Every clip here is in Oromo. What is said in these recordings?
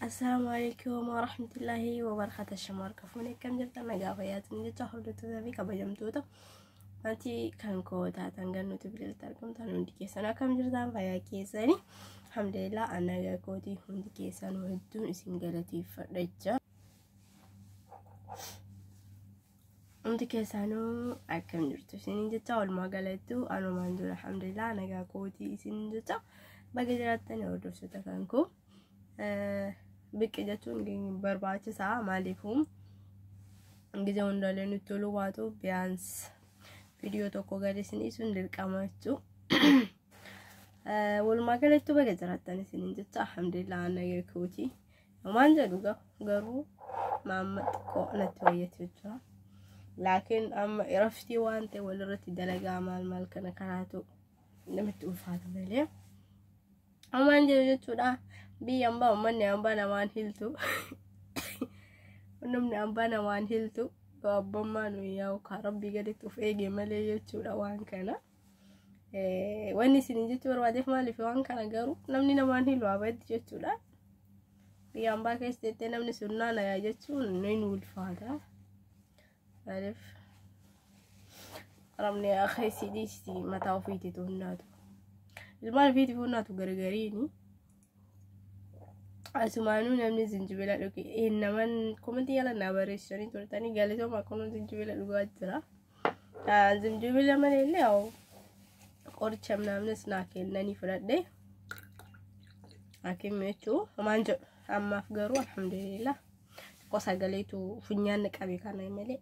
Assalaamu alaikum warahmatullahi wabarakatuh. Shamarka fuunee akkam jirtan nagaa fayyaatiin jecha hordoftoota fi kabajamtoota maatii kan koo taatan gannuutu biqilta argamtan hundi keessan akkam jirtan fayyaa keessanii alhamdulillah an nagaa kootii hundi keessan hedduun isin galateeffadha jecha. Hundi keessanuu akkam jirtu isiniin jecha walumaa galattu anumaan jiru alhamdulillah nagaa kootii isiniin jecha baga jiraattan hordoftoota kan koo. Biqqi jechuun barbaachisaa maaliifuu ጊዜ hundaalee nutti toluu baatu ቢያንስ viidiyoo tokko gadi isin dirqama jechuu. Walumaa galattu baga jiraattan isiniin jecha alhamdulillah nagaa kootii. Waan jedhu garuu maamma xiqqoo natti wayyatu jechuudha. Laakiin amma iraftii waan ta'e walirratti dalagaa maal maal kana kanaatu namatti ulfaata malee. Ammaan jedhu jechuudha biyya ambaa uummanni ambaa namaan hiltu. Namni ambaa namaan hiltu abbummaa nuyi yaa'u kaa rabbii gaditti of eege malee jechuudha waan kana. Wanni isin jechuu barbaadeef maaliif waan kana garuu namni namaan hilu abaddi jechuudha. Biyya ambaa keessa jettee namni sunnaa nayaa jechuun ni ulfaata. Maaliif ramni keessi dhiisti mataa ofiititu hundaatu. Ilmaan ofiitiif hundaatu gargariini. Asumaanuu namni zinjibila dhuge naman komentii yala naa barreessanii turtanii galatooma akkuma zinjibila dhugaa jira. Zinjibila malee illee yaa'u qoricha namnis naa kennanii fudhadhe. Hakiim jechuu homaan jedhu ammaaf garuu alhamdulillah xiqqoo sagaleetu funyaan qabe kana malee.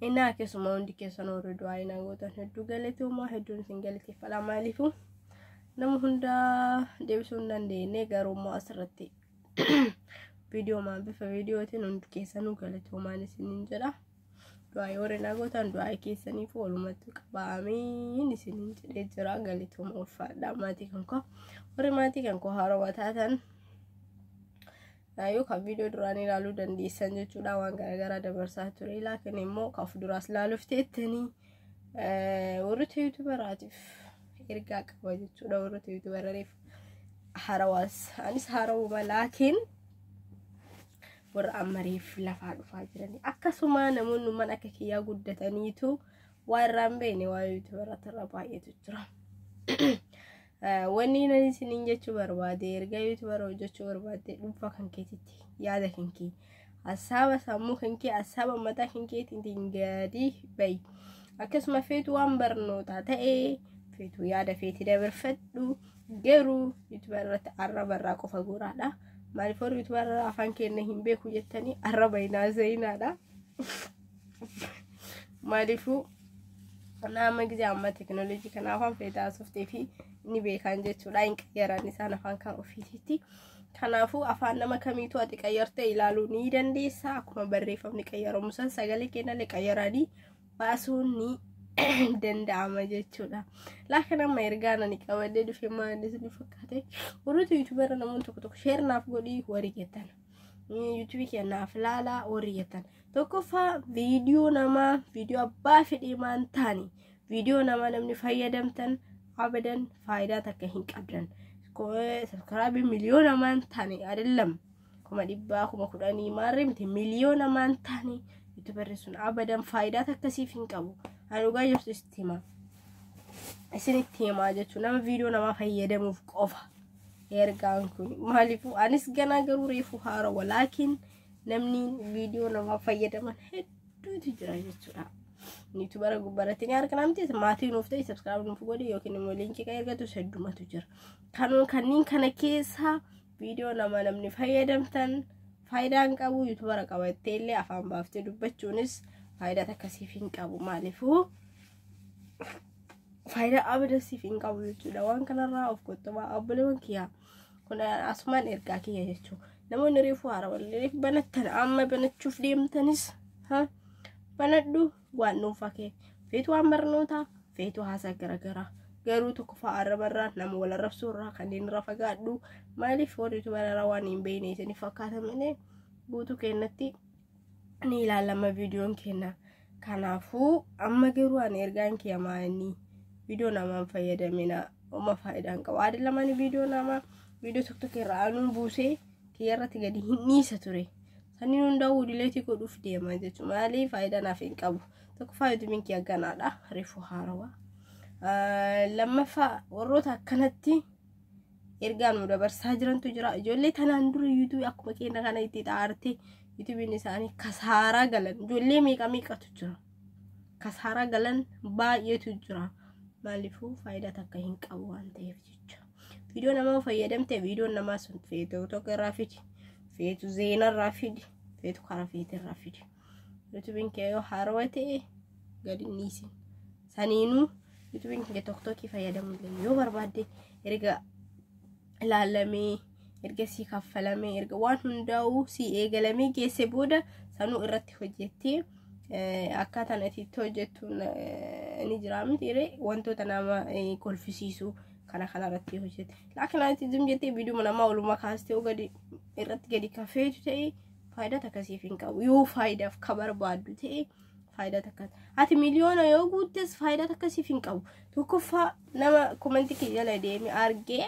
Innaa keessumaa hundi keessan warri du'aa innaa gootan hedduu galatoomaa hedduun isin galateeffadha maaliifuu nama hundaa deebisuu hin dandeenye garuu immoo asirratti viidiyoomaan bifa viidiyootiin hundi keessanuu galatoomaan isiniin jedha. Du'aa warri naa gootan du'aa keessaniif walumatti qabaamiin isiniin jedhee jira galatooma ulfaadha maatii kan koo warri maatii kan koo haarawaa taatan yookaan viidiyoo duraan ilaaluu dandeessan jechuudha waan garaagaraa dabarsaa ture laakiin immoo kan fuulduraas ilaaluuf teettanii warroota yuutubaraatiif ergaa qaba jechuudha warroota yuutubaraatiif haarawaas anis haarawuma laakiin warra ammariif lafaa dhufaa jiranii akkasuma namoonni mana akka kiyyaa guddataniitu waan irraa hin beekne waa yuutubaraati irra baay'eetu jira. Wanni inni isiniin jechuu barbaade ergaa yuutubara hojjechuu barbaade dhuunfaa kan keetitti yaada kan kee hasaaba sammuu kan kee hasaaba mataa kan keetiin gadi bahi. Akkasuma feetu waan barnootaa ta'ee feetu yaada feeti dabarfadhu garuu yuutubara irratti arraba irraa qofa goraadha. Maaliif warri yuutubara irraa afaan keenya hin beeku jettanii arraba hin haasa'inaadha. Maaliifuu nama ጊዜ amma teekinooloojii kana afaan feetaa haasoftee fi ni beekan jechuudha hin qayyaran isaan afaan kan ofiititti. Kanaafuu afaan nama kamiitu ati qayyartee ilaaluu ni dandeessa. Akkuma barreeffamni qayyaramu san sagalee keenyallee qayyaranii baasuun ni danda'ama jechuudha. Laakiin amma ergaa ani qabadhee dhufe maal isin fakkaate warroota yuutubara namoonni tokko tokko share naaf godhii warri jettan. Yuutuubii keenyaaf laalaa warri jettan. Tokkoffaa viidiyoo namaa viidiyoo abbaa fedhii maan taane viidiyoo namaa namni fayyadamtan abadan faayidaa takka hin qabdan. Sabskiraabii miliyoona maan taane አይደለም 100,000 10,000 maarree miti miliyoona maan taane yuutuubarri sun abadan faayidaa takka siif hin qabu. Ani dhugaa jirtu isitti hima. Isinitti himaa jechuun nama viidiyoo namaa fayyadamuuf qofa. Ergaan kun maaliifuu anis ganaa garuu reefu haarawa laakiin namni viidiyoo namaa fayyadaman hedduutu jira jechuudha. Yuutubara gubbaratti ni argina miti maatii nuuf ta'e sabskiraayib nuuf godhi yookiin immoo liinkii kan ergatu heddumatu jira. Kanneen kana keessa viidiyoo nama namni fayyadamtan faayidaa hin qabu yuutubara qabattee illee afaan baaftee dubbachuunis faayidaa takkasiif hin qabu maaliifuu faayidaa abdasiif hin qabu jechuudha. Waan kanarraa of qottobaa obboleewwan kiyyaa kun asumaan ergaa kiyya jechuudha. Namoonni reefu haarawaa reefu banattan amma banachuuf deemtanis banadhu waan dhuunfaa kee feetu waan barnootaa feetu haasaa garaagaraa garuu tokkoffaa arrabarraa nama wal arrabsuurraa kanneen irraa fagaadhu maaliif warri yuutubarraa waan hin beekne isin fakkaata malee guutuu keenyatti ni ilaalama viidiyoon keenya. Kanaafuu amma garuu ani ergaan kiyya maali viidiyoo namaan fayyadamina oma faayidaa hin qabu. Adii lamaan viidiyoo namaa Viidiyoo tokko irraa anuun buusee kiyya irratti gadi hin dhiisa ture. Sanniin hundaa'uu delete godhuuf deema jechuudha. Maaliif faayidaa naaf hin qabu. Tokkoffaa, YouTubeiin kiyya ganaadha. Reefuu haarawaa. Lammaffaa, warroota akkanatti ergaa nu dabarsaa jirantu jira. Ijoollee tanaan dura YouTubeii akkuma keenya kana itti xaarte YouTubeiin isaanii kasaaraa galan. Ijoollee meeqa meeqatu jira. Kasaaraa galan baay'eetu jira. Maaliifuu faayidaa takka hin qabu waan ta'eef jecha. Viidiyoo namaa fayyadamte, viidiyoon namaa sun feetu tokko irraa fidi. Feetu zeenaa irraa fidi. Feetu karaa feete irraa fidi. YouTubeiin kee yoo haarawaa ta'e gadi hin dhiisin. Saniinuu YouTubeiin kee TikTokii fayyadamuu yoo barbaadde, erga ilaalamee, erga sii kaffalamee, erga waan hundaa'uu sii eegalamee geesse booda sanuu irratti hojjettee, akkaataan ati itti hojjettu ni jira miti, wantoota nama kolfisiisu kana irratti hojjette. Laakiin ati zum jettee viidiyoo namaa olumaa kaastee gadi irratti gadi kafeetu ta'e, faayidaa takkasiif hin qabu. Yoo faayidaaf ka barbaaddu ta'e, faayidaa takka ati miliyoona yoo guuttes faayidaa takkasiif hin qabu. Tokkoffaa, nama commentii kiyya jala deeme argee,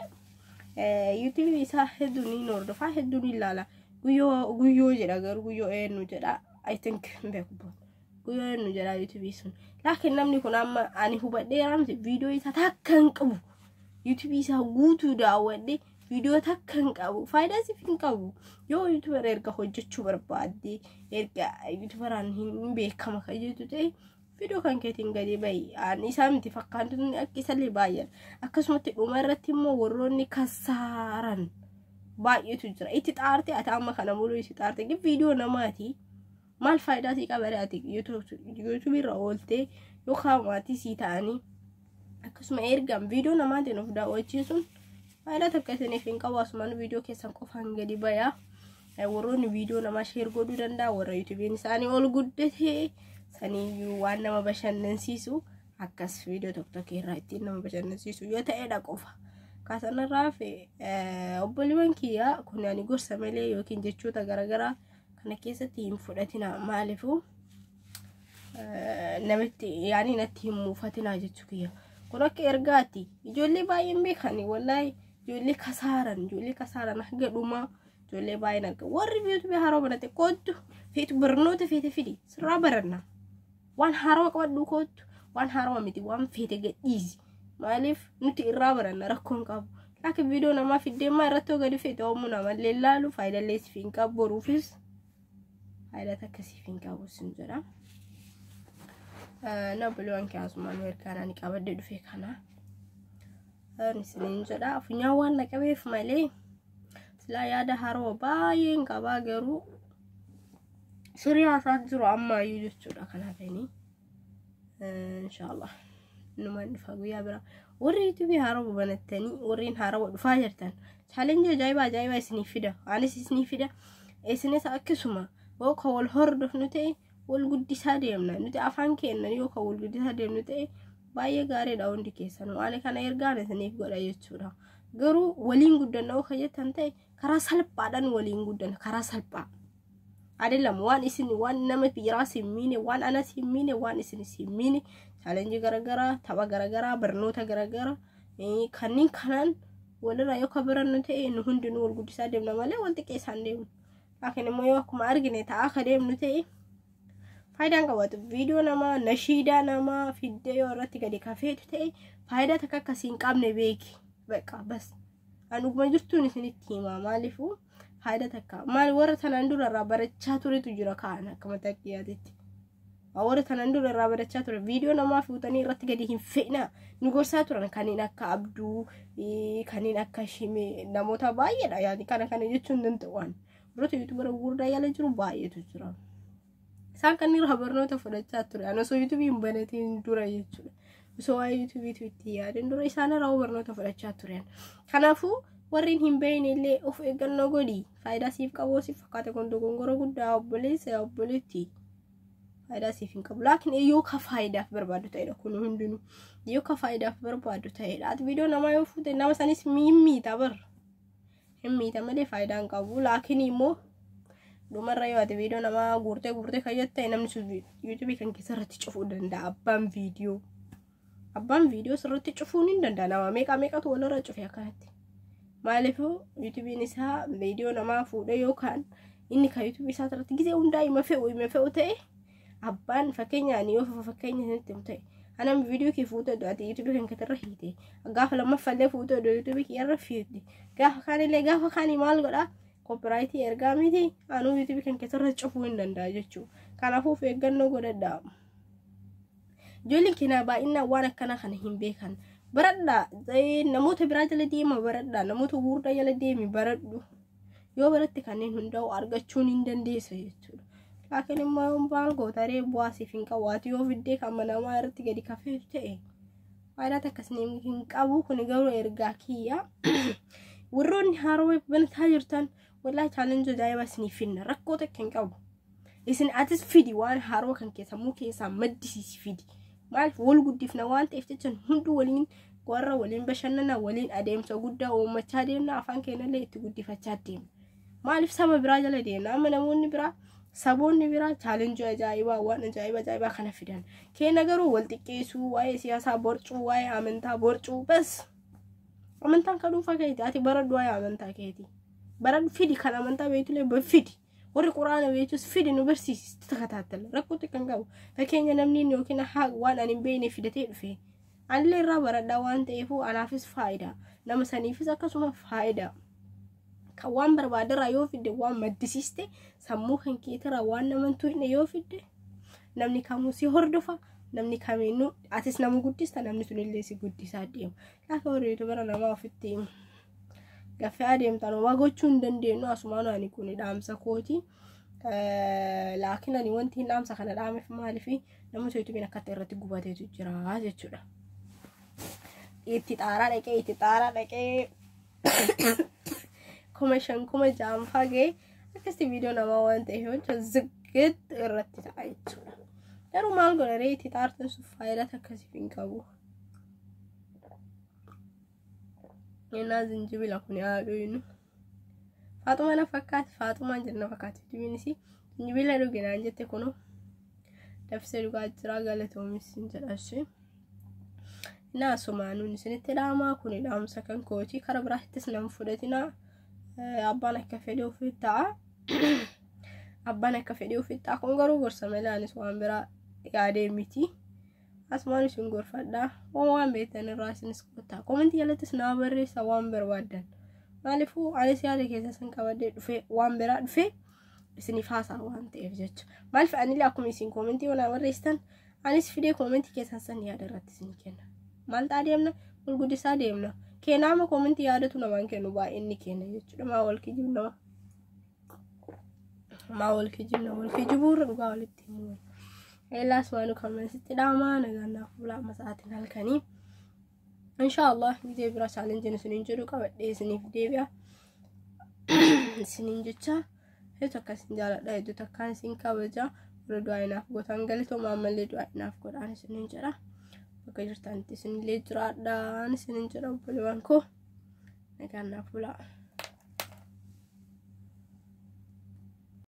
YouTubeii isaa hedduu ni hordofaa, hedduu ni ilaala. Guyyoo guyyoo jedha, garuu guyyoo eenyu jedha, I think hin beeku, guyyoo eenyu jedha YouTubeii sun. Laakiin namni kun amma ani hubadheera miti, viidiyoo isaa takka hin qabu. YouTubeii isaa guutuu daawwadhe, viidiyoo takka hin qabu. Faayidaa siif hin qabu. Yoo YouTuber erga hojjechuu barbaadde, erga YouTuberaan hin beekama kan jettu ta'e, viidiyoo kan keetiin gadi bahi. Ani isaa miti, fakkaatonni akka isallee baay'eedha. Akkasumatti dhuma irratti immoo warroonni kasaaran baay'eetu jira. Itti xaarte, ati amma kana muluu itti xaarte viidiyoo namaati. Maal faayidaa sii qaba ati YouTubeii irra ooltee yookaan maatii sii ta'anii akkasuma ergaan viidiyoo namaatiin of daawwachiisuun faayidaa takka isiniif hin qabu. Asumaan viidiyoo keessan qofaan gadi bayaa. Warroonni viidiyoo namaa share godhuu danda'a, warra YouTubeiin isaanii ol guddatee saniyyuu waan nama bashannansiisu, akkas viidiyoo tokko tokko irraa ittiin nama bashannansiisu yoo ta'edha qofa. Kaasanarraa fi obboleewwan kiyyaa, kun ani gorsa malee yookiin jechoota garaagaraa kana keessatti hin fudhatina. Maaliifuu namatti yaani natti hin muufatina jechuu kiyya. Kun akka ergaatti ijoollee baay'een beekani, wallaahi ijoollee kasaaran hanga dhumaa ijoollee baay'een arga. Warri YouTubeii haroo banate, kootu, feetu barnoota feete fidi, sirraa baranna. Waan haarawaa qabadhu kootu, waan haarawaa miti, waan feete gadhiisi. Maaliif nuti irraa baranna, rakkoon qabu. Laakiin viidiyoo namaa fiddee maa irratti yoo gadi feete, oomuu namallee ilaalu faayidaalee siif hin qabu, boruufis faayidaa takka siif hin qabu sin jedha. Na obboleewwan kiyyaasumaan ergaan ani qabadde dhufe kana. Isiniin jedha, funyaan waan na qabeef malee silaa yaada haroo baay'een qabaa, garuu sirii haasaan jiru ammaayyuu jechuudha. Kanaafini inshaallah numaan dhufa guyyaa biraa. Warri YouTubeii haaroo banattanii, warreen haaroo dhufaa jirtan, challengeii ajaa'ibaa ajaa'ibaa isinii fida, anis isinii fida, isinis akkasuma. Yoo ka wal hordofnu ta'e wal guddisaa deemna. Nuti afaan keenya yoo ka wal guddisaa deemnu ta'e baay'ee gaariidha hundi keessan. Waan kana ergaan isiniif godha jechuudha. Garuu waliin guddanna yoo ka jettan ta'e, karaa salphaadhaan waliin guddanna, karaa salphaa adelam, waan isin waan nama biraas hin miine, waan anas hin miine, waan isinis hin miine, challengeii garaagaraa, tapha garaagaraa, barnoota garaagaraa kanneen kanaan walirraa yoo ka barannu ta'e, nu hundinuu wal guddisaa deemna malee wal xiqqeessaan deemnu. Laakiin immoo yoo akkuma argine ta'aa ka deemnu ta'e, faayidaan qabaatu. Viidiyoo namaa, nashiidaa namaa fiddee yoo irratti gadi kafeetu ta'e, faayidaa takka akkasii hin qabne beeki. Beekaa bas. Anuma jirtuun isinitti himaa, maaliifuu faayidaa takka maal warra tanaan dura irraa barachaa turetu jira kaan akka mataa kiyyaatitti. Warra tanaan dura irraa barachaa ture, viidiyoo namaa fuutanii irratti gadi hin fe'ina nu gorsaa turan, kanneen akka Abduu, kanneen akka Shimee, namoota baay'eedha. Yaani kana kana jechuun hin danda'u. Warroota YouTubera gurguddaa yala jiru baay'eetu jira. Isaan kanneen irraa barnoota fudhachaa ture. Ani osoo YouTubeii hin banatiin dura jechuudha. Osoo waa'ee YouTubeiitu itti yaadin dura isaan irraa barnoota fudhachaa turan. Kanaafuu warreen hin beekne illee of eeggannoo godhi. Faayidaa siif qabu siif fakkaate, kun dogongora guddaa, obboleessa, obboleetti. Faayidaa siif hin qabu. Laakiin yoo ka faayidaaf barbaadu ta'edha kun hundinuu. Yoo ka faayidaaf barbaadu ta'edha. Ati viidiyoo namaa yoo fuute nama sanis hin miita bar. Hin miita malee faayidaa hin qabu. Laakiin immoo dhumarra yoo ati viidiyoo namaa guurtee guurtee kan jette, namni sun YouTubeii kan keessa irratti cufuu danda'a abbaan viidiyoo. Abbaan viidiyoo sirriitti cufuu ni danda'a. Nama meeqa meeqatu walirra cufe akkanatti. Maaliifuu yuutuubiin isaa viidiyoo namaa fuudhee yookaan inni kan yuutuubii isaa irratti gizee hundaa hima fe'u ta'e abbaan fakkeenyaan yoo fakkeenya isinitti himu ta'e anam viidiyoo kee fuutee iddoo ati yuutuubii kan keetirra hiite gaafa lammaffallee fuutee iddoo yuutuubii kee irra fiite gaafa kaanillee gaafa kaanii maal godhaa koopiraayitii ergaa miti anuu yuutuubii kan keetirra cufuu hin danda'a jechuudha. Kanaafuu of eeggannoo godhadhaa. Ijoolleen keenya baay'inaan waan akkana kana hin beekan. Baradhaa namoota biraa jala deema baradhaa namoota gurguddaa jala deemi baradhu. Yoo baratte kanneen hundaa'u argachuun hin dandeessa jechuudha. Laakiin immoo maal gootaree bu'aa siif hin qabu. Ati yoo fiddee kan namaa irratti gadi kafeetu ta'e faayidaa akkasii hin qabu. Kun garuu ergaa kiyya. Warroonni haaroo banataa jirtan wallaahi chaalenjii ajaa'ibaa isiniif finna rakkoo takka hin qabu. Isin atis fidi waan haaroo kan kee sammuu keessaa maddisiisi fidi. Maaliif wal guddifna waan ta'eef jecha hunduu waliin warra waliin bashannana waliin adeemsa guddaa uummachaa deemna afaan keenyallee itti guddifachaa deemna. Maaliif saba biraa jala deemna amma namoonni biraa saboonni biraa chaalenjii ajaa'ibaa waan ajaa'iba ajaa'ibaa kana fidan. Keenya garuu wal xiqqeessuu waa'ee siyaasaa borcuu waa'ee amantaa borcuu bas. Amantaan kan dhuunfaa keeti ati baradhu waa'ee amantaa keeti. Baradhu fidi kan amantaa beektulee fidi. Warri quraana beektus fidi nu barsiisi takataattala rakkoo xiqqaa hin qabu. Fakkeenya namni yookiin waan ani hin beekne fidatee dhufe. Anillee irraa baradhaa waan ta'eef anaafis faayidaa. Nama saniifis akkasuma faayidaa. Kan waan barbaadarraa yoo fidde waan maddisiiste sammuu kan keetirraa waan namantuu hin yoo fidde namni kamuu si hordofa namni kamiinuu atis nama guddista namni sunillee si guddisaa deema. Gaafa warri yuutubara namaa ofitti gaffee adeemtan homaa gochuu hin dandeenyu asumaan ani kun dhaamsa kooti. Laakiin ani wanti hin dhaamsa kana dhaameef maaliif namoota yuutuubiin akkatti irratti gubateetu jira jechuudha. Itti xaaraa dhaqee 5,000 6,000 ga'e akkasitti viidiyoo namaa waan ta'eef jecha ziggitti irratti ta'a jechuudha. Garuu maal godharee itti xaartan sun faayidaa akkasiif hin qabu. Innaa zinjibila kun haadhu Faaxuma na fakkaati Faaxumaan jedhu na fakkaati yuutuubiinis zinjibila dhuginaan jette kunoo dafsee dhugaa jira galatoomis hin jedha ishee. Innaa asumaanuun isinitti dhaamaa kun dhaamsa kan kooti karaa biraattis nama fudhatinaa. Abbaan akka fedhii ofii ta'a. Abbaan akka fedhii ofii ta'a. Kun garuu gorsa malee anis waan biraa yaadee miti. Asumaan isin gorfadhaa. Waan beektan irraa isinis kottaa. Komentii jalattis naa barreessa waan barbaaddan. Maaliifuu anis yaada keessa san qabadhee dhufee waan biraa dhufee isiniif haasaa waan ta'eef jecha. Maaliif anillee akkuma isin komentii waan barreessitan anis fidee komentii keessan san yaada irratti isin kenna. Maal ta'a deemna? Wal guddisaa deemna. Keenaama komentii yaadatu namaan kennu baay'inni kenna jechuudha. Maa wal kijibna? Maa wal kijibna? Wal kijibuurra dhugaa walitti himuu. Eelaas waan kan sitti dhaamaa nagaan naaf bulaa amma sa'aatiin halkanii. Inshaallah gizee biraa chaalenjiin isiniin jedhu qabadhee isiniif deebi'a. Isiniin jecha hedduu akkasin jaaladha hedduu takkaan isin kabaja. Warra du'aa inaaf gootan galatooma ammallee du'aa inaaf godhaan isiniin jedha. Bakka jirtanitti isinillee jiraadhaan isiniin jedha obboleewwan koo. Nagaan naaf bulaa.